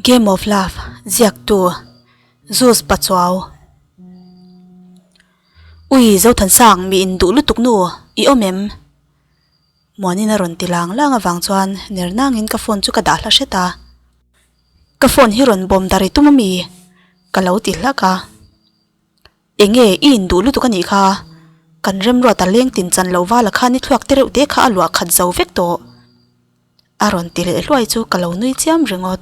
Game of Love ziaktu Zeus Pachuau Ui Zothansang mi in duh lutuk nu i awm em? Muanin a rawn ti lang lang avang chuan ner nangin ka phone chu ka dah hla hret a. Ka phone hi rawn bawm dar i tum ami? Ka lo ti hlak a. Enge i induh lutuk a nih kha? Kan remruat a leng tin chan loh vala khan i thluak te reuh te kha a luah khat zo vek tawh. A rawn ti leh hluai chu ka lo nui chiam ringawt.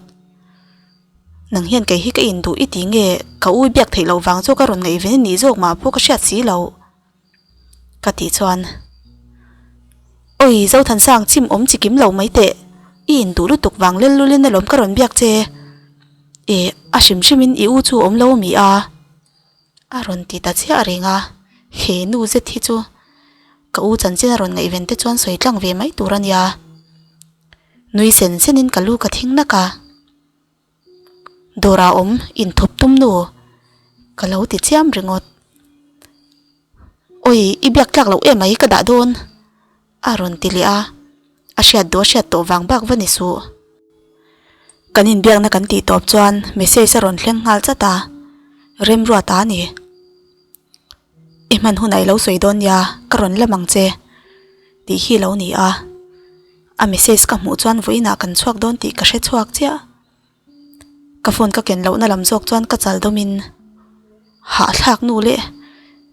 Nang hian kei hi ka induh i ti nge ka ui biak theih loh vang chu ka rawn ngaihven i nih zawk mah pawh ka hriat si loh. Ka tih chuan, Awi Zothansang chim awm chi kim lo mai teh, i induh lutuk vang lel lulin alawm ka rawn biak che. Eh, a hrim hrimin i u chu awm lo ami a? A rawn ti ta chiah reng a, he nu zet hi chu ka u chanchin a rawn ngaihven te chuan sawi tlang ve mai tur a nia. Nui sen senin ka lu ka thing nak a. Dawrah awm inthup tum nu ka lo ti chiam ringawt. Awi i biak tlak loh em ai ka dah dawn a rawn ti leh a, a hriat duh a hriat tawh vang bak va ni suh. Kan inbiakna kan tih tawp chuan message a rawn thleng nghal chat a, Remruata a ni. I hman hunah i lo sawi dawn nia, ka rawn lam ang che tih hi lo ni a. A message ka hmuh chuan vawiinah kan chhuak dawn tih ka hre chhuak chiah. Ka phone ka ken lohna lam zawk chuan ka chal dawmin hahthlak nu leh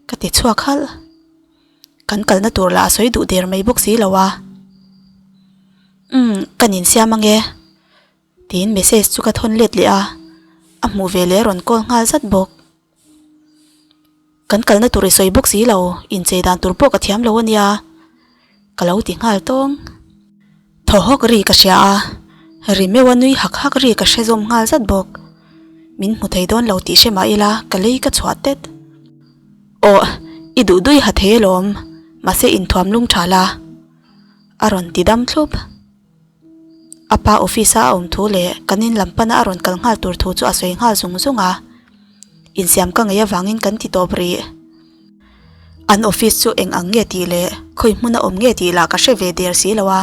ka ti chhuak halh. Kan kalna tur lah a sawi duh der mai bawk si lo a. Umm ka ninsiam ange tiin message chu ka thawn let leh a, a hmuh ve leh a rawn call nghal zat bawk. Kan kalna tur i sawi bawk si lo, inchei dan tur pawh ka thiam lo a nia, ka lo ti nghal tawng. Thaw hawk ri ka hria a, ri meuha nui hak hak ri ka hre zawm nghal zat bawk. Min hmu thei dawn lo tih hre mah ila ka lei ka chhuah tet. Aw, i duh dui ha thei alawm, mahse inthuam lung tha la, a rawn ti dam thlup. A pa office a a awm thu leh kan in lam pana a rawn kal nghal tur thu chu a sawi nghal zung zung a, insiam ka ngei avangin kan ti tawp rih. An office chu eng ang nge tih leh khawi hmun a awm nge tih lah ka hre ve der si lo a,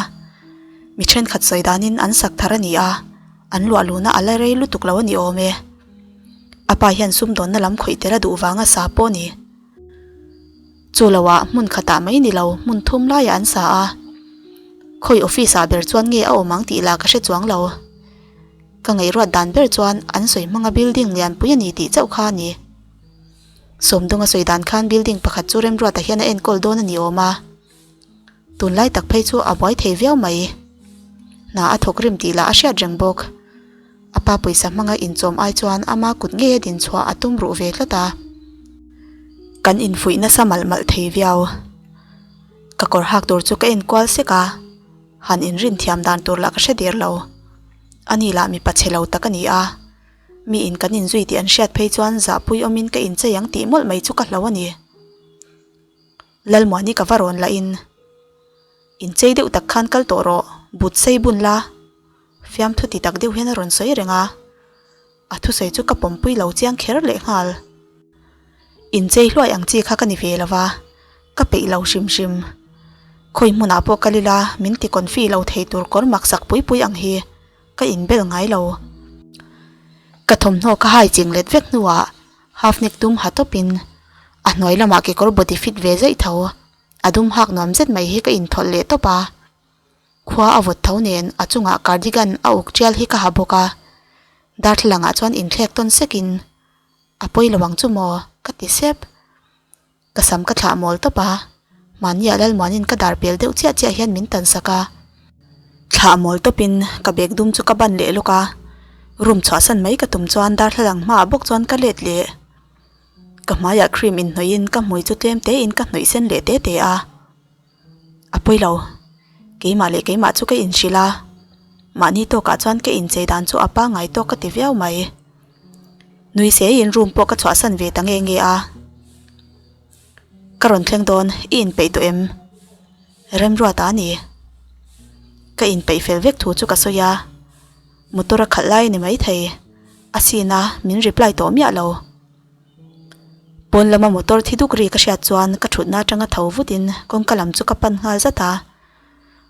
mi thenkhat sawi danin an sak thar a ni a, an luah luhna a la rei lutuk lo a ni awm e. A pa hian sumdawnna lam khawih tel a duh vanga sa pawh a ni. Chu loah hmun khatah mai ni lo hmun thum laiah an sa a, khawi office ah ber chuan nge a awm ang tih lah ka hre chuang lo. Ka ngaihruat dan ber chuan an sawi hmanga building lianpui a ni tih chauh kha a ni. Sawmdunga sawi dan khan building pakhat chu Remruata hian a enkawl dawn a ni awm a, tunlai tak phei chu a buai thei viau mai. Hna a thawk rim tih lah a hriat reng bawk. A pa pawisa hmanga inchawm ai chuan ama kut ngei a din chhuah a tum ruh ve tlat a. Kan infuih nasa malh malh thei viau. Ka kawr hak tur chu ka en kual sek a, han inrin thiam dan tur lah ka hre der lo. Ani lah mipa chhe lo tak a ni a, mi in kan inzui tih an hriat phei chuan zahpui awmin ka inchei ang tih mawlh mai chu ka hlo a ni. Lalmuani ka va rawn lahin, Inchei deuh tak khan kal tawh rawh, but sei bun la. Fiamthu ti tak deuh hian a rawn sawi reng a, a thusawi chu ka pawmpui lo chiang kher lehnghal. Inchei hluai ang chi kha ka ni ve lo va, ka peih lo hrim hrim. Khawi hmunah pawh kal ila min ti confi lo thei tur kawr mak sak pui pui ang hi ka inbel ngai lo. Ka thawmhnaw ka hai ching let vek hnuah half neck dum ha tawpin a hnuai lamah kekawr body fit ve zaih tho a dum hak nuam zet mai hi ka inthawlh leh tawp a. Khua a vawt tho nen a chungah cardigan a uk tial hi ka ha bawk a, darthlalang ah chuan inthlek tawn sekin a pawi lo ang chu maw ka ti sep. Ka sam ka thlah mawl tawp a, mahniah Lalmuanin ka dar pel deuh chiah chiah hian min tan sak a. Thlah mawl tawpin ka bag dum chu ka ban leh lawk a, room chhuahsan mai ka tum chuan darthlalang hmaah bawk chuan ka let leh. Ka hmaiah cream inhnawih in ka hmui chu tlem tein ka hnawih sen leh te te a. A pawi lo. Keimah leh keimah chu ka inhrilh a, mahni tawkah chuan ka inchei dan chu a pangngai tawk ka ti viau mai. Nui seiin room pawh ka chhuahsan ve ta nge nge a. Ka rawn thleng dawn, i inpeih tawh em? Remruata a ni. Ka inpeih fel vek thu chu ka sawi a, motor a khalh lai a ni maithei, a scene a min reply tawh miah lo. Pawn lama motor thi duk ri ka hriat chuan ka thutna atanga tho vutin kawngka lam chu ka pan nghal zat a,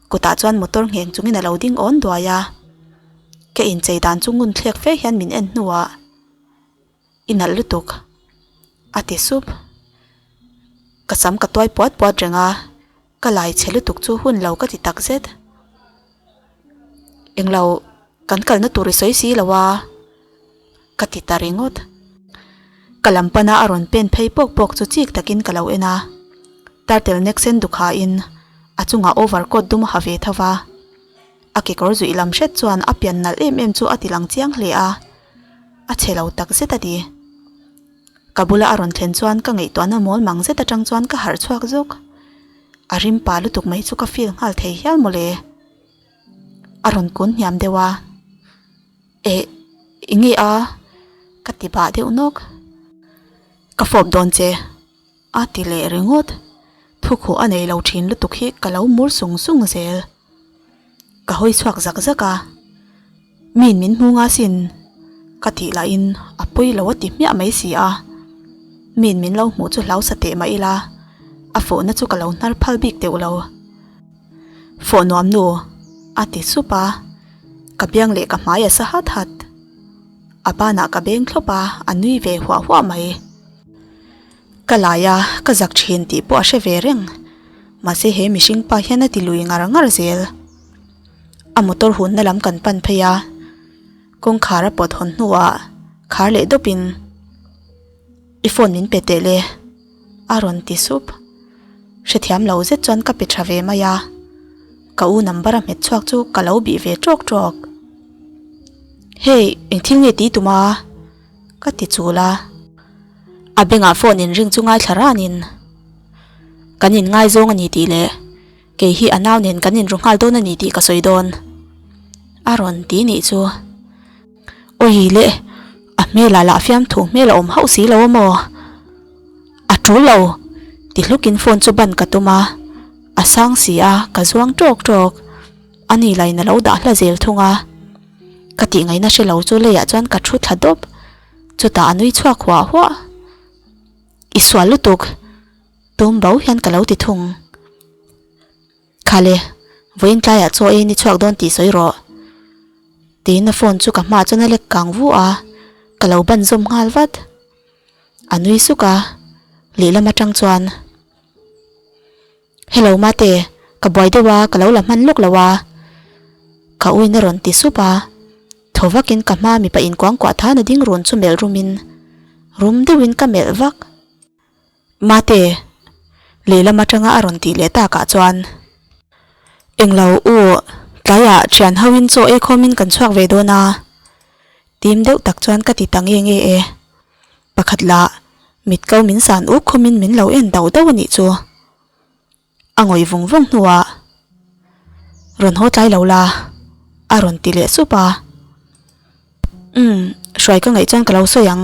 kutah chuan motor ngheng chungin a lo ding awn duai a. Ka inchei dan chu ngun thlek fe hian min en hnuah i nalh lutuk a ti sup. Ka sam ka tuai puat puat reng a, ka lai chhe lutuk chu hun lo ka ti tak zet. Englo kan kalna tur i sawi si lo a ka ti ta ringawt. Ka lam pana a rawn pen phei pawk pawk chu chik takin ka lo en a, turtle neck sen dukhain a chungah over coat dum a ha ve tho va. A kekawr zuih lam hret chuan a pian nalh em em chu a ti lang chiang hle a, a chhe lo tak zet a ti. Ka bula a rawn thlen chuan ka ngaihtuahna mawl mang zet atang chuan ka harh chhuak zawk. A rim pa lutuk mai chu ka feel nghal thei hial mawle. A rawn kun hniam deuh a, Eh, i nge a? Ka ti bah deuh nawk. Ka fawp dawn che. A ti leh ringawt. Thukhuh a nei lo thin lutuk hi ka lo mur sung sung zel. Ka hawi chhuak zak zak a, Miin min hmu nga sin ka tih lahin a pawi lo a ti hmiah mai si a. Miin min lo hmuh chu hlau sa teh mah ila, a fawhna chu ka lo hnar phal bik deuh lo. Fawh nuam nu a ti sup a, ka biang leh ka hmai a sa hat hat. A banah ka beng thlawp a, a nui ve huah huah mai. Ka lai a, ka zak thin tih pawh a hre ve reng. Mahse he mihring pa hian a ti lui ngar ngar zel. A motor hunna lam kan pan phei a, kawngkhar a pawt hawn hnuah khar leh dawpin I phone min pe teh le a rawn ti sup. Hrethiam lo zet chuan ka pe tha ve mai a, ka u number a hmet chhuak chu ka lo bih ve tawk tawk. Hey, engthil nge tih tum a? Ka ti chul a. A bengah phone in ring chu ngaithla ranin kan in ngaizawng a ni tih leh kei hi a nau nen kan inru nghal dawn a ni tih ka sawi dawn a rawn ti nih chu. Awi leh a hmelah lah fiamthu hmel a awm hauh si lo a maw? A tul lo ti hlukin phone chu ban ka tum a, a sang si a ka zuang tawk tawk. A ni lain a lo dah hla zel thung a, ka tih ngaihna hre lo chu leiah chuan ka thu thla dawp. Chutah a nui chhuak huah huah. I sual lutuk, tum bo hian ka lo ti thung. Khale, vawiin tlaiah chaw ei ni chhuak dawn tih sawi rawh. Tiin a phone chu ka hmaah chuan a lek kang vu a, ka lo ban zawm nghal vat. A nui suk a, lehlam atang chuan. Hello Mate, ka buai deuh a, ka lo la hman lawk lo a. Ka uin a rawn ti sup a, thaw vakin ka hma mipa inkuangkuah than a ding run chu melh rumin rum deuhin ka melh vak. Mate, lehlam atanga a rawn tih leh takah chuan Englo u, tlaiah thian hoin chaw ei khawmin kan chhuak ve dawn a, tim deuh tak chuan ka ti ta nge nge e. Pakhat lah mit ko min san uk khawmin min lo en dauh dauh a nih chu. A ngawih vung vung hnuah rawn haw tlai lo la a rawn ti leh sup a. Umm hruai ka ngaih chuan ka lo sawi ang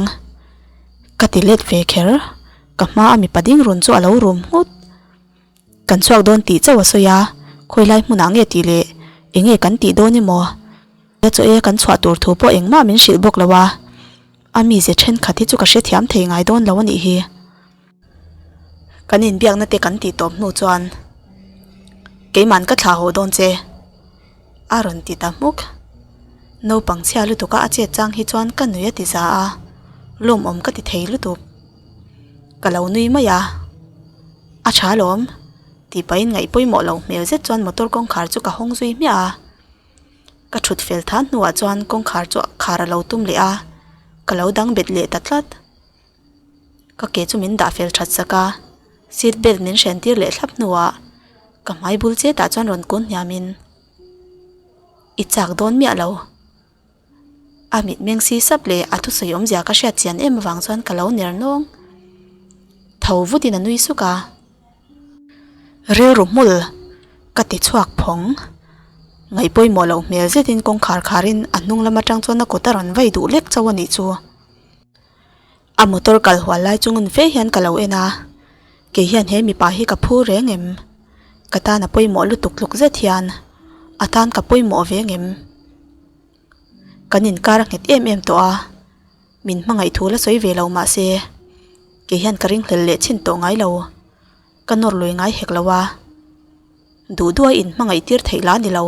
ka ti let ve kher. Ka hma a mipa ding run chu a lo rum nghut. Kan chhuak dawn tih chauh a sawi a, khawi lai hmunah nge tih leh eng nge kan tih dawn emaw? Ka chaw e kan chhuah tur thu pawh engmah min hrilh bawk lo a, a mize thenkhat hi chu ka hrethiam thei ngai dawn lo a nih hi. Kan inbiakna te kan tih tawp hnu chuan keiman ka thlah haw dawn che a rawn ti ta hmuk. Naupang chhia lutuk a a chet chang hi chuan ka nui a ti za a, lawmawm ka ti thei lutuk. Ka lo nui mai a, A tha alawm tih pahin ngaih pawimawh lo hmel zet chuan motor kawngkhar chu ka hawng zui hmiah a. Ka thut fel than hnuah chuan kawngkhar chu khar a lo tum leh a, ka lo dang bet leh ta tlat. Ka ke chu min dah fel that sak a, seat belt min hren tir leh thlap hnuah ka hmai bul chetah chuan rawn kun hniamin I chak dawn miah lo. A mitmeng si sap leh a thusawi awmzia ka hriat chian em avang chuan ka lo ner nawng. Tho vutin a nui suk a. Rilru hmul ka ti chhuak phawng. Ngaih pawimawh loh hmel zetin kawngkhar kharin a hnung lam atang chuan a kut a rawn vai duh lek chauh a nih chu. A motor kal hual lai chu ngun fe hian ka lo en a, kei hian he mipa hi ka phu reng em? Ka tan a pawimawh lutuk tluk zet hian a tan ka pawimawh ve ngem? Kan inkar a nghet em em tawh a, min hmangaih thu la sawi ve lo mah se kei hian ka ringhlel leh chhin tawh ngai lo, ka nawr lui ngai hek lo a, duh duh a inhmangaih tir theih lah a ni lo.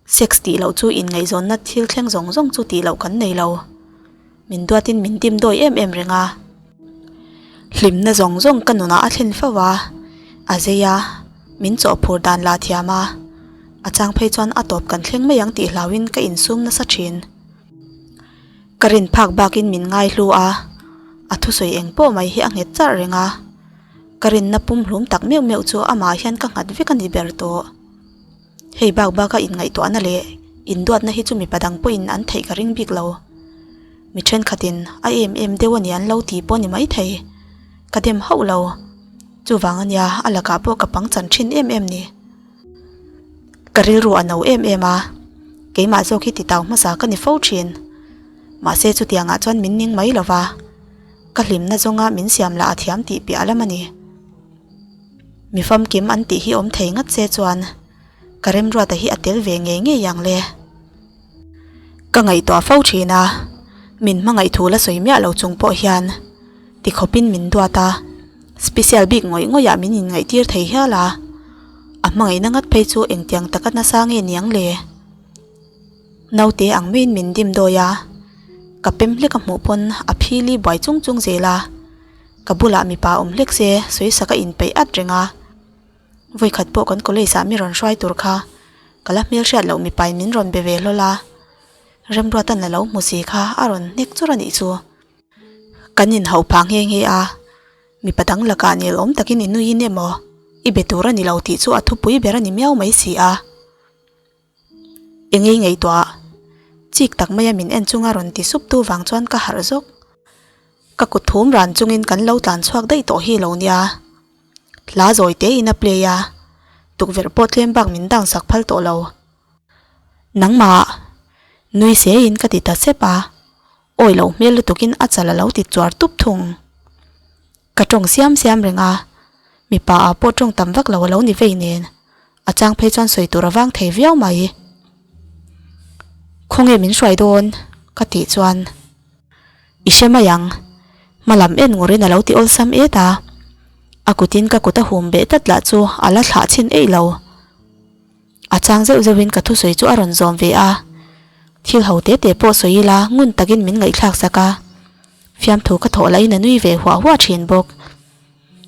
Sex tih loh chu inngaihzawnna thil thleng zawng zawng chu tih loh kan nei lo. Min duatin min dim dawi em em reng a. Hlimna zawng zawng ka nunah a thlen fo a, a zei a, min chawhphur dan la thiam a, a chang phei chuan a tawp kan thleng mai ang tih hlauhin ka insum nasa thin. Ka rin phak bakin min ngai hlu a, a thusawi eng pawh mai hi a nghet charh reng a, ka rinna pumhlum tak meuh meuh chu amah hian ka nghat vek a ni ber tawh. Hei bak baka inngaihtuahna leh induatna hi chu mipa dang pawhin an theih ka ring bik lo. Mi thenkhatin a em em deuh a ni an lo ti pawh a ni maithei. Ka dem hauh lo. Chuvang a nia a lakah pawh ka pangchan thin em em ni. Ka rilru a no em em a, keimah zawk hi titau hmasa ka ni fo thin. Mahse chutiangah chuan min ning mai lo va, ka hlimna zawnga min siam lah a thiam tih piah lam a ni. Mi famkim an tih hi awm thei ngat se chuan ka remruata hi a tel ve ngei ngei ang le. Ka ngaihtuah fo thin a, min hmangaih thu la sawi miah lo chung pawh hian tikhawpin min duat a, special bik ngawih ngawih ah min inngaihtir thei hial a, a hmangaihna ngat phei chu engtiang taka nasa nge niang le. Naute ang maiin min dim dawi a, ka pem hlek a hmuh pawn a phili buai chung chung zel a. Ka bulah mipa awm hlek se sawisak a inpeih at reng a, vawikhat pawh kan college ah mi rawn hruai tur kha ka la hmelhriat loh mipain min rawn be ve hlawl a, Remruatan a lo hmu si kha a rawn hnek chur a nih chu. Kan inhauh phah nghe nghe a, mipa dang lakah nel awm takin i nuiin emaw i be tur a ni lo tih chu a thupui ber a ni miau mai si a. Engei ngaihtuah chik tak maia min en chunga rawn ti sup tu vang chuan ka harh zawk. Ka kut thum ran chungin kan lo tlan chhuak daih tawh hi lo nia. Hla zawi te in a play a, tukverh pawh tlem bak min dang sak phal tawh lo. Nangmah nui se in ka ti ta sep a, awi loh hmel lutukin a chal a lo ti chuar tup thung. Ka tawng siam siam reng a, mipa ah pawh tawng tam vak lo a lo ni vei nen, a chang phei chuan sawi tur a vang thei viau mai. Khawnge min hruai dawn? ka tih chuan I hre mai ang, hma lam en ngurin a lo ti awlsam et a, a kutin ka kut a hum beh tlat lah chu a la thlah chhin eih lo. A chang zeuh zeuhin ka thusawi chu a rawn zawm ve a, thil ho te te pawh sawi ila ngun takin min ngaihthlak sak a, fiamthu ka thawh lahin a nui ve huah huah thin bawk.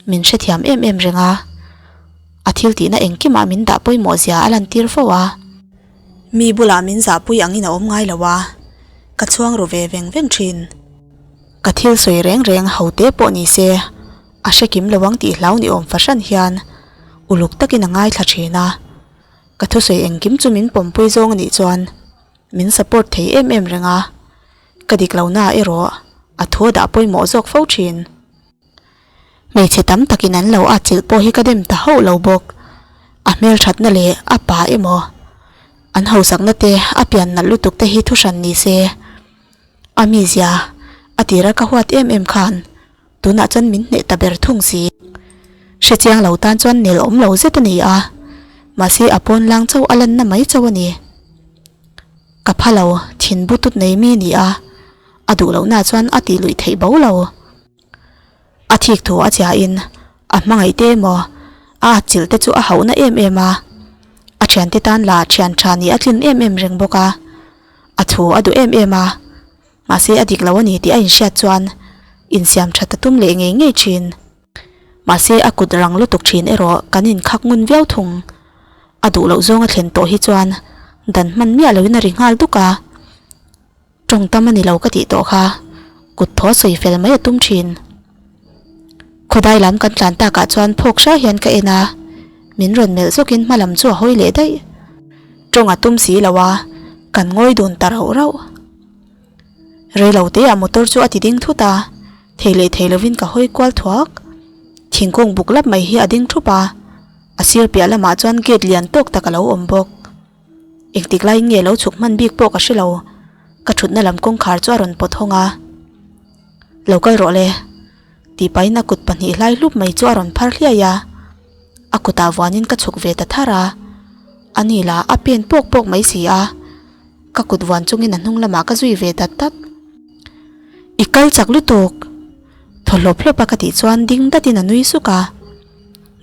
Min hrethiam em em reng a, a thil tihna engkimah min dah pawimawh zia a lantir fo a. Mi bulah min zahpui angin a awm ngai lo a, ka chhuang ru ve veng veng thin. Ka thil sawi reng reng ho te pawh ni se, a hre kim lo ang tih hlau ni awm fahran hian uluk takin a ngaithla thin a. Ka thusawi engkim chu min pawmpui zawng anih chuan min support thei em em reng a, ka dik lohna erawh a thu a dah pawimawh zawk fo thin. Hmeichhe tam takin an lo atchilh pawh hi ka dem ta hauh lo bawk. A hmelthatna leh a pa emaw an hausakna te a pian nalh lutuk te hi thuhran ni se. A mizia a tira ka huat em em khan tunah chuan min hneh ta ber thung si. Hrechiang lo tan chuan nel awm lo zet a ni a, mahse a pawn lang chauh a lanna mai chauh a ni. Ka pha lo, thin butut nei mi ni a, a duh lohna chuan a tih luih theih bo lo. A thik thu a chiahin a hmangaih te emaw a atchilh te chu a hauhna em em a, a thiante tan lah thian tha nih a tlin em em reng bawk a, a thu a duh em em a, mahse a dik lo a ni tih a inhriat chuan insiam that a tum leh ngei ngei thin. Mahse a kut rang lutuk thin erawh kan inkhak ngun viau thung. A duh loh zawng a thlen tawh hi chuan dan hman miah loin a ri nghal duk a. Tawng tam a ni lo ka tih tawh kha, kut thaw sawi fel mai a tum thin. Khawdai lam kan tlan takah chuan phawk hra hian ka en a, min rawn melh zawkin hma lam chu a hawi leh daih. Tawng a tum si lo a, kan ngawi dun ta rauh rauh. Rei lo te ah motor chu a ti ding thut a, thei leh thei lovin ka hawi kual thuak. Thingkung buk lap mai hi a ding thup a, a sir piah lamah chuan gate lian tawk tak a lo awm bawk. Engtik laiin nge lo chhuk hman bik pawh ka hre lo, ka thutna lam kawngkhar chu a rawn pawt hawng a. Lo kal rawh le, tih pahin a kut pahnih hlai hlup mai chu a rawn phar hliai a. A kutah vuanin ka chhuk ve ta thar a, a ni lah a pen pawk pawk mai si a, ka kut vuan chungin a hnung lamah ka zui ve dat dat. I kal chak lutuk, thaw hlawp hlawp a ka tih chuan ding datin a nui suk a.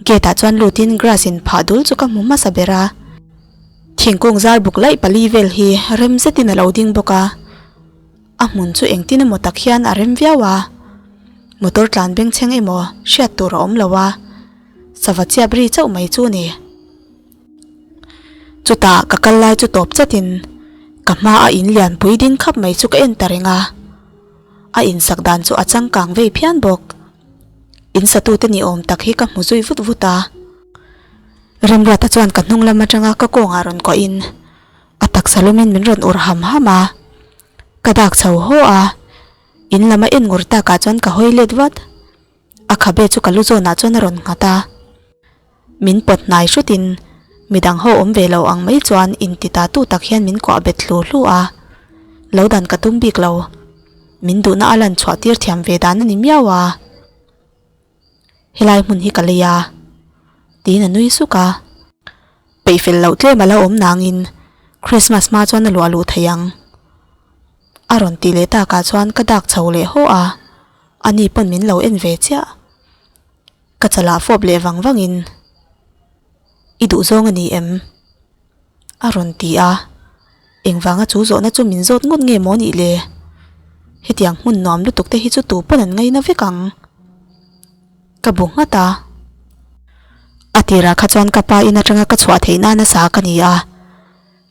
Gate ah chuan lutin grass in phah dul chu ka hmu hmasa ber a. Thingkung zar buk laih pali vel hi rem zetin a lo ding bawk a, a hmun chu engtin emaw tak hian a rem viau a, motor tlan bengchheng emaw hriat tur a awm lo a, sava chiap ri chauh mai chu a ni. Chutah ka kal lai chu tawp chatin ka hma a in lianpui ding khap mai chu ka en ta reng a, a insak dan chu a changkang vei phian bawk. In satute ni awm tak hi ka hmu zui vut vut a. Remruata chuan ka hnung lam atanga ka kawngah rawn kuahin a taksa lumin min rawn ur ham ham a, ka dak chho haw a, in lam a en ngur takah chuan ka hawi let vat. A khabe chu ka lu zawnah chuan a rawn nghat a, min pawt hnai hrutin midang ho awm ve lo ang mai chuan inti ta tu tak hian min kuah bet hlu hlu a, lo dan ka tum bik lo, min duhna a lan chhuah tir thiam ve dan a ni miau a. Helai hmun hi ka lei a, tiin a nui suk a. Peih fel loh tlem a lo awm nangin Christmas hma chuan a luah luh thei ang. A rawn tih leh takah chuan ka dak chho leh haw a, ani pawn min lo en ve chiah. Ka chalah fawp leh vang vangin, I duhzawng a ni em? A rawn ti a, engvanga chu zawhna chu min zawt ngawt nge maw nih le? Hetiang hmun nuam lutuk te hi chu tu pawn an ngaina vek ang. Ka bu nghat a. A tirah kha chuan ka pa in atanga ka chhuah theih nana sa ka ni a,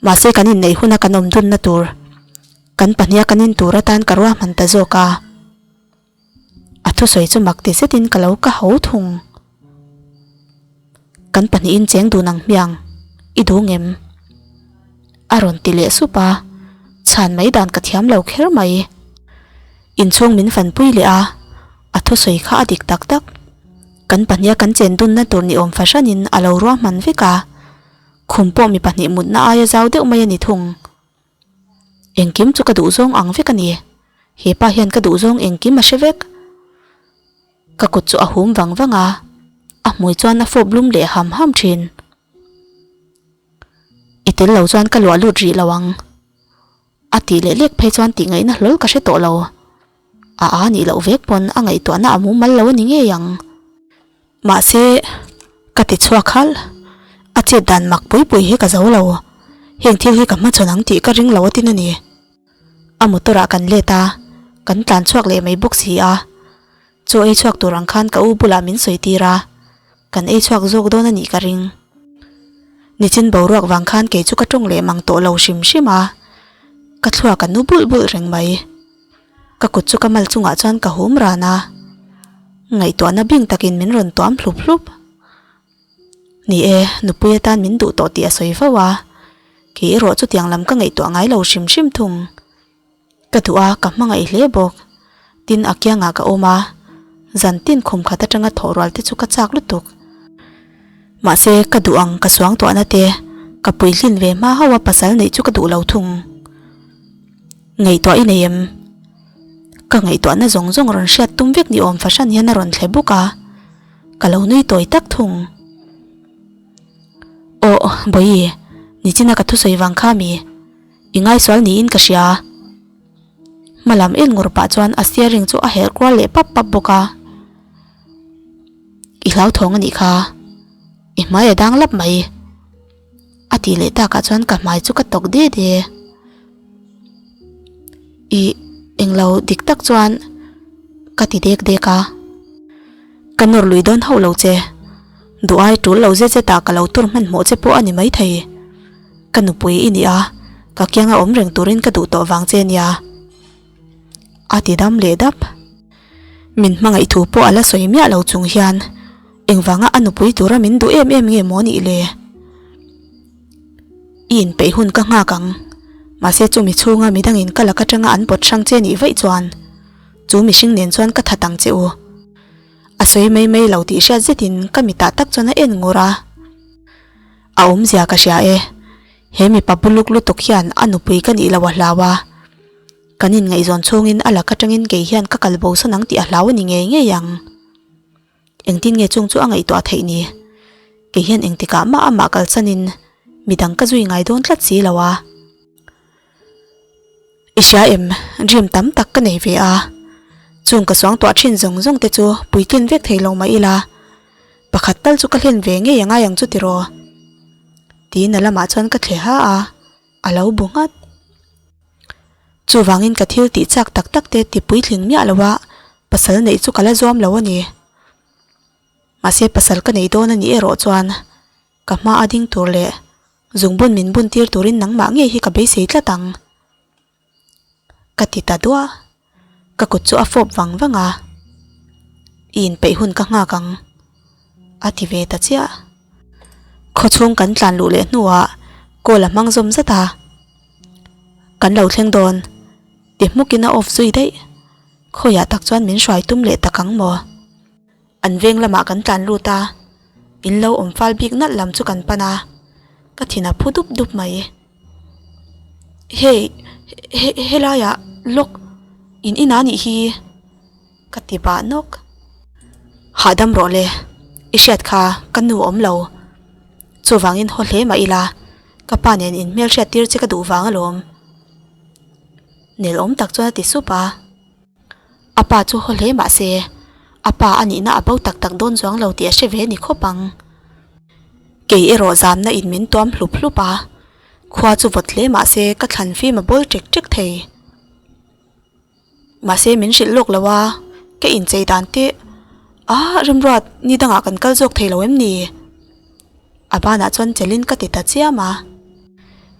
mahse kan inneih huna kan awm dunna tur, kan pahniha kan in tur atan ka ruahman ta zawk a. A thusawi chu mak ti zetin ka lo ka ho thung. Kan pahnihin cheng dun ang hmiang, i duh ngem? A rawn ti leh sup a, chhan mai dan ka thiam lo kher mai. Inchhung min fanpui leh a, a thusawi kha a dik tak tak. Kan pahniha kan chen dunna tur ni awm fahranin a lo ruahman vek a, khum pawh mi pahnih mutna aia zau deuh mai a ni thung. Engkim chu ka duhzawng ang vek a ni. He pa hian ka duhzawng engkim a hre vek. Ka kut chu a hum vang vang a, a hmui chuan a fawp lum leh ham ham thin. I tel lo chuan ka luah lut rih lo ang. A tih leh lek phei chuan tih ngaihna hlawl ka hre tawh lo. A a nih loh vek pawn a ngaihtuahna a mumal lo a ni ngei ang. Mahse, ka ti chhuak halh. A chet dan mak pui pui hi ka zo lo. Heng thil hi ka hmachhawn ang tih ka ring lo atin a ni. A motor ah kan let a, kan tlan chhuak leh mai bawk si a. Chaw ei chhuak tur ang khan ka u bulah min sawi tir a, kan ei chhuak zawk dawn a nih ka ring. Nichin boruak vang khan kei chu ka tawng leh mang tawh lo hrim hrim a, ka thluak a nu bulh bulh reng mai. Ka kut chu ka mal chungah chuan ka hum ran a, ngaihtuahna bing takin min rawn tuam hlup hlup. Ni e, nupui atan min duh tawh tih a sawi fo a, kei erawh chutiang lam ka ngaihtuah ngai lo hrim hrim thung. Ka duh a, ka hmangaih hle bawk. Tin, a kiangah ka awm a, zan tin khum khat atanga thawh rual te chu ka chak lutuk. Mahse, ka duh ang ka suangtuahna te, ka puihlin ve hma hauh a pasal neih chu ka duh lo thung. Ngaihtuah i nei em? Ka ngaihtuahna zawng zawng rawn hriat tum vek ni awm fahran hian a rawn thle buk a, ka lo nui tawi tak thung. Aw, Bawihi, nichina ka thusawi vang kha mi? I ngaisual niin ka hria. Hmalam en ngur pah chuan a steering chu a herh kual leh pap pap bawk a. I hlauthawng a nih kha, i hmai a dang lap mai. A tih leh takah chuan ka hmai chu ka tawk de de. Ih, englo dik tak chuan ka ti dek dek a. Ka nawr lui dawn hauh lo che. Duh ai tul lo zet zet ah ka lo tur hmanhmawh che pawh a ni maithei. Ka nupui i ni a, ka kianga awm reng turin ka duh tawh vang che nia. A ti dam leh dap. Min hmangaih thu pawh a la sawi miah lo chung hian engvanga a nupui tura min duh em em nge maw nih le? I inpeih hun ka nghak ang. Mahse chumi chhunga midangin ka lak atanga an pawt hrang che nih vaih chuan chu mihring nen chuan ka that ang che u. A sawi mai mai lo tih hriat zetin ka mitah tak chuan a en ngur a. A awmzia ka hria e. He mipa buluk lutuk hian a nupui ka nih lo a hlau a. Kan inngaihzawn chhungin a lak atangin kei hian ka kal bo sawn ang tih a hlau a ni ngei ngei ang. Engtin nge chung chu a ngaihtuah theih ni? Kei hian engtikah mah amah kalsanin midang ka zui ngai dawn tlat si lo a. I hria em, dream tam tak ka nei ve a. Chung ka suangtuah thin zawng zawng te chu puitlin vek thei lo mah ila, pakhat tal chu ka hlen ve ngei a ngai ang chu tiraw? Tiin a lamah chuan ka thle ha a, a lo bu nghat. Chuvangin ka thil tih chak tak tak te ti puitling miah lo a, pasal neih chu ka la zuam lo a ni. Mahse pasal ka nei dawn a nih erawh chuan ka hma a ding tur leh zungbun min bun tir turin nangmah ngei hi ka beisei tlat ang. Ka ti ta duah. Ka kut chu a fawp vang vang a, I inpeih hun ka nghak ang, a ti ve ta chiah. Khawchhung kan tlan luh leh hnuah call a hmang zawm zat a, Kan lo thleng dawn, ti hmukin a off zui daih. Khawiah tak chuan min hruai tum leh tak ang maw? An veng lamah kan tlan lut a, in lo awm fal bik nalh lam chu kan pan a, ka thin a phu dup dup mai. Hei, he helaiah lawk in inah nih hi ka ti bah nawk. Hahdam rawh le, i hriat kha ka nu awm lo. Chuvangin haw hle mah ila, ka pa nen in hmelhriat tir che ka duh vang alawm. Nelawm tak chuan a ti sup a. A pa chu haw hle mah se, a pa a nihna a bo tak tak dawn chuang lo tih a hre ve ni khawp ang. Kei erawh zamna in min tuam hlup hlup a, khua chu vawt hle mah se ka thlan fim a bawl ṭek ṭek thei. Mahse min hrilh lawk lo a, ka inchei dan teh ah Remruat ni dangah kan kal zawk thei lo em ni? A banah chuan chelin ka ti ta chiam a.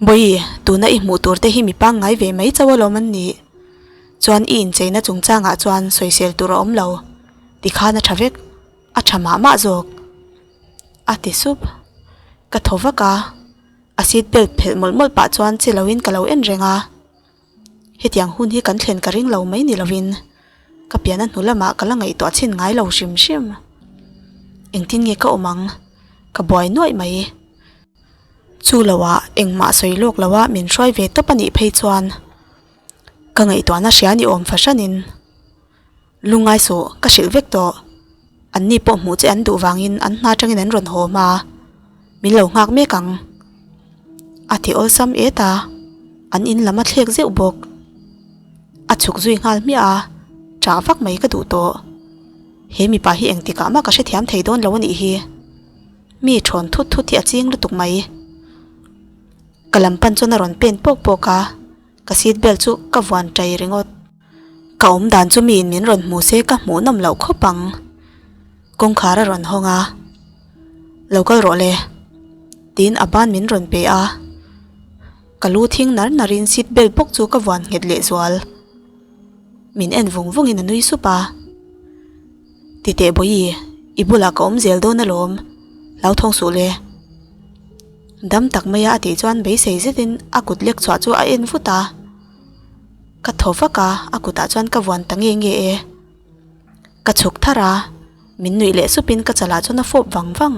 Bawi, tuna i hmuh tur te hi mi pangngai ve mai chauh alawm an nih. Chuan i incheina chungchangah chuan sawisel tur a awm lo, tikhan a tha vek, a tha mah mah zawk. A ti sup. Ka thaw vak a, a seat belt phelh mawlh mawlh pah chuan che loin ka lo en reng a. Hetiang hun hi kan thlen ka ring lo mai ni lovin ka pian a hnu lamah ka la ngaihtuah chhin ngai lo hrim hrim. Engtin nge ka awm ang? Ka buai nuaih mai. Chu loah engmah sawi lawk loa min hruai ve tawp a nih phei chuan ka ngaihtuahna hria ni awm fahranin lungngai suh ka hrilh vek tawh. An ni pawh hmuh che an duh vangin an hna atangin an rawn haw hma min lo nghak mek ang. A ti awlsam et a, an in lam a thlek zeuh bawk. A chhuk zui nghal hmiah a, ṭah vak mai ka duh tawh. He mipa hi engtikah mah ka hrethiam thei dawn lo a nih hi. Mi thawn thut thut hi a ching lutuk mai. Ka lam pan chuan a rawn pen pawk pawk a, ka seat belt chu ka vuan tai ringawt. Ka awm dan chu miin min rawn hmu se ka hmuh nawm loh khawp ang. Kawngkhar a rawn hawng a, Lo kal rawh le, tiin a ban min rawn pe a. Ka lu thing nar narin seat belt bawk chu ka vuan nghet leh zual. Min en vung vungin a nui sup a. Titeh Bawihi, i bulah ka awm zel dawn alawm, hlauthawng suh le. Dam tak maia a tih chuan beisei zetin a kut lek chhuah chu a en vut a. Ka thaw vak a, a kutah chuan ka vuan ta nge nge e. Ka chhuk thar a, min nuih leh supin ka chalah chuan a fawp vang vang.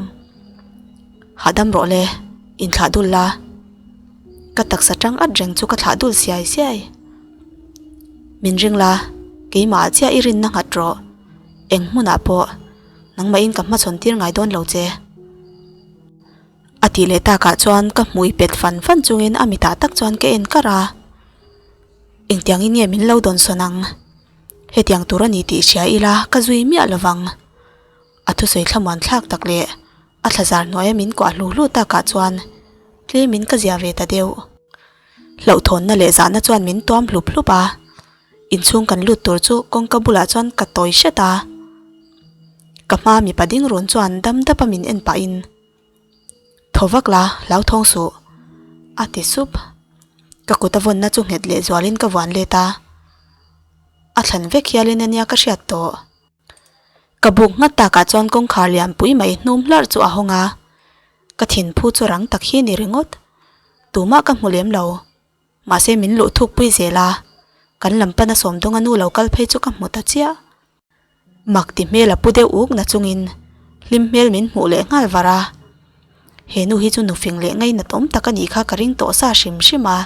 Hahdam rawh le, inthlah dul la. Ka taksa tang at reng chu ka thlah dul siai siai. Min ring la, keimah ah chiah i rinna nghat rawh. Eng hmunah pawh nangmahin ka hmachhawn tir ngai dawn lo che. A tih leh takah chuan ka hmui pet fan fan chungin a mitah tak chuan ka en kar a. Engtiangin nge min lo dawnsawn ang? Hetiang tur a ni tih hria ila ka zui miah lovang. A thusawi thlamuan thlak tak leh a thlazar hnuaia min kuah hlu hlu takah chuan tlemin ka zia ve ta deuh. Hlauhthawnna leh zahna chuan min tuam hlup hlup a, inchhung kan lut tur chu kawngka bulah chuan ka tawi hret a. Ka hma mipa ding run chuan dam dap a min en pahin, Thaw vak la, hlauthawng suh, a ti sup. Ka kut a vawnna chu nghet leh zualin ka vuan let a, a thlan vek hialin ania ka hriat tawh. Ka buk nghat takah chuan kawngkhar lianpui mai hnum hlarh chu a hawng a, Ka thinphu chu rang tak hi ni ringawt. Tumah ka hmu lem lo. Mahse min luh thuk pui zel a, kan lam pana Sawmdawnga nu lo kal phei chu ka hmu ta chiah. Mak ti hmel a pu deuh uk na chungin hlim hmel min hmuh leh nghal var a. He nu hi chu nufing leh ngainat awm tak a nih kha ka ring tawh sa hrim hrim a.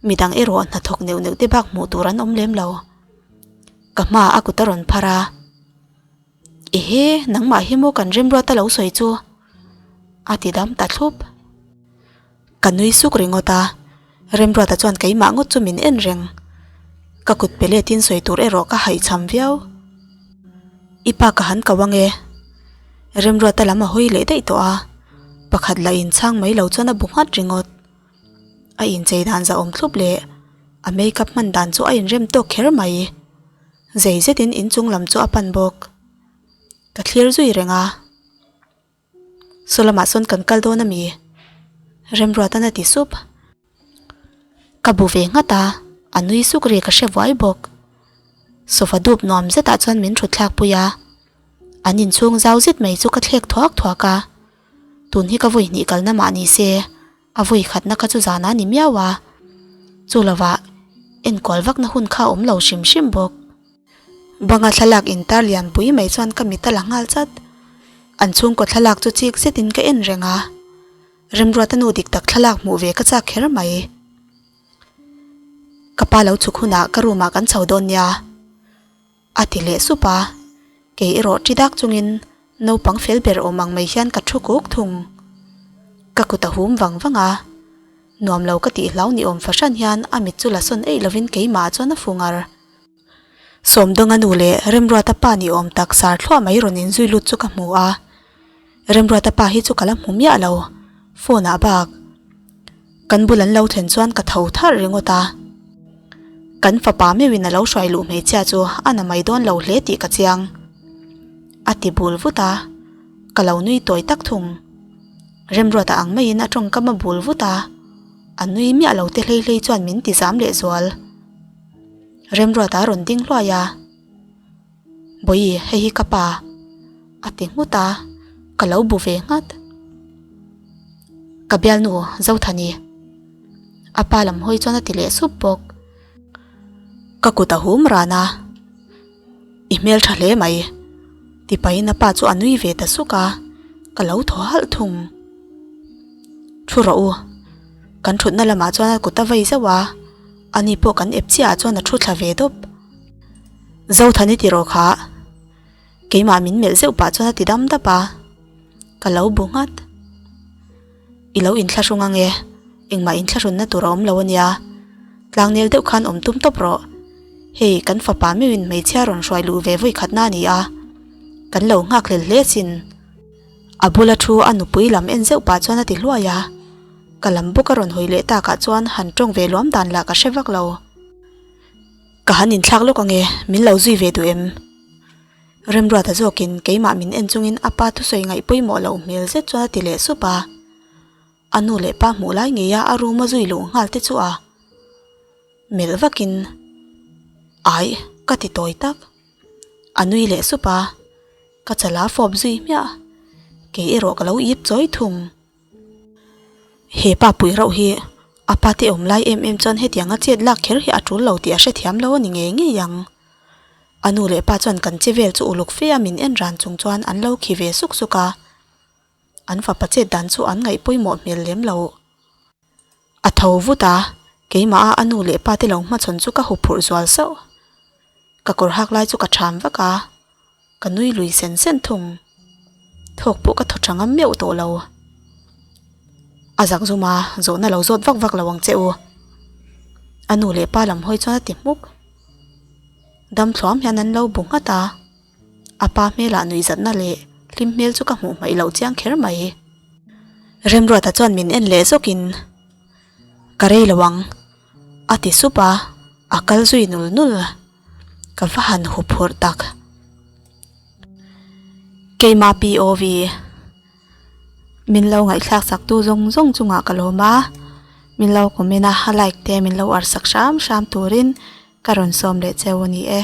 Midang erawh hnathawk neuh neuh te bak hmuh tur an awm lem lo. Ka hmaah a kut a rawn phar a. Ehe, nangmah hi maw kan remruat a lo sawi chu? A ti dam ta thlup. Ka nui suk ringawt a, Remruata chuan keimah ngawt chu min en reng. Ka kut pe letin sawi tur erawh ka haihchham viau. I pa ka han ko ange. Remruata lam a hawi leh daih tawh a. Pakhat lah inchhang mai lo chuan a bu nghat ringawt. A inchei dan zahawm thlup leh a makeup hman dan chu a inrem tawk kher mai. Zei zetin inchung lam chu a pan bawk. Ka thlir zui reng a. Saw lamah sawn kan kal dawn a mi? Remruatan a ti sup. Ka bu ve nghat a, a nui suk ri ka hre vuai bawk. Sofa dup nuam zetah chuan min thut thlak pui a. An inchhung zau zet mai chu ka thlek thuak thuak a. Tun hi ka vawi hnih kalna mah ni se, a vawi khatna kha chu zana ni miau a. Chu lovah enkual vakna hun kha a awm lo hrim hrim bawk. Banga thlalak intar lian pui mai chuan ka mit a la nghal chat. An chhungkaw thlalak chu chik zetin ka en reng a. Remruata nu dik tak thlalak hmuh ve ka chak kher mai. Ka pa lo chhuk hunah ka room ah kan chho dawn nia. A ti leh sup a, kei erawh ṭi dak chungin naupang fel ber awm ang mai hian ka thu kuk thung. Ka kut a hum vang vang a, nuam lo ka tih hlau ni awm fahran hian a mit chu la sawn eih lovin keimah chuan a fu ngar. Sawmdawnga nu leh Remruata pa ni awm tak sar thluah mai rawn inzui lut chu ka hmu a, Remruata pa hi chu ka la hmu miah lo, phone ah bak. Kan bul an lo thlen chuan ka tho tharh ringawt a. Kan fapa meuhin a lo hruai luh hmeichhia chu a na mai dawn lo hle tih ka chiang. A ti bul vut a, ka lo nui tawi tak thung. Remruata ang maiin a tawngkam a bul vut a, a nui miah lo te hlei hlei chuan min ti zam leh zual. Remruata a rawn ding hluai a. Bawihi, hei hi ka pa a ti nghut a, ka lo bu ve nghat. Ka bialnu Zothani a pa lam hawi chuan a ti leh sup bawk. Ka kut a hum ran a, I hmel tha hle mai ti pahin a pa chu a nui ve ta suk a, ka lo thaw halh thung. Thu rawh u, kan thutna lamah chuan a kut a vei zauh a. Ani pawh kan ep chiahah chuan a thu thla ve dawp. Zothani ti rawh kha. Keimah min melh zeuh pah chuan a ti dam dap a. Ka lo bu nghat. I lo inthlahrung ange, engmah inthlahrunna tur a awm lo ania. Tlangnel deuh khan awm tum tawp rawh. Hei, kan fapa meuhin hmeichhia rawn hruai luh ve vawi khatna a ni a. Kan lo nghakhlel hle asin. A bula thu a nupui lam en zeuh pah chuan a ti hluai a. Ka lam bawk a rawn hawi leh takah chuan han tawng ve luam dan lah ka hre vak lo. Ka han inthlak lawk ange, min lo zui ve duh em? Remruata zawkin keimah min en chungin a pa thusawi ngaih pawimawh loh hmel zet chuan a ti leh sup a. A nu leh pa hmuh lai ngeia a room a zui luh nghal te chu a melh vakin Aih ka ti tawi tak. A nui leh sup a, ka chala fawp zui hmiah. Kei erawh ka lo ip chawi thung. He pa pui rauh hi a pa te awm lai em em chuan hetianga chet lak kher hi a tul lo tih a hrethiam lo a ni ngei ngei ang. A nu leh pa chuan kan che vel chu uluk fe a min en ran chung chuan an lo khi ve suk suk a. An fapa chet dan chu an ngaih pawimawh hmel lem lo. A tho vut a, keimah a a nu leh pa te lo hmachhawn chu ka huphurh zual sauh. Ka kawr hak lai chu ka tham vak a. Ka nui lui sen sen thung. Thawk pawh ka thaw tha ngam meuh tawh lo. A zak zum a, zawhna lo zawt vak vak lo ang che u. A nu leh pa lam hawi chuan a ti hmuk. Dam thluam hian an lo bu nghat a. A pa hmelah nuihzatna leh hlim hmel chu ka hmuh hmaih loh chiang kher mai. Remruata chuan min en leh zawkin, Ka rei lo ang, a ti sup a, a kal zui nul nul. Ka va han hu phurh tak. Keimah POV min lo ngaihthlak sak tu zawng zawng chungah ka lawm a, min lo comment a, like te min lo ar sak hram hram turin ka rawn sawm leh cheu a ni e.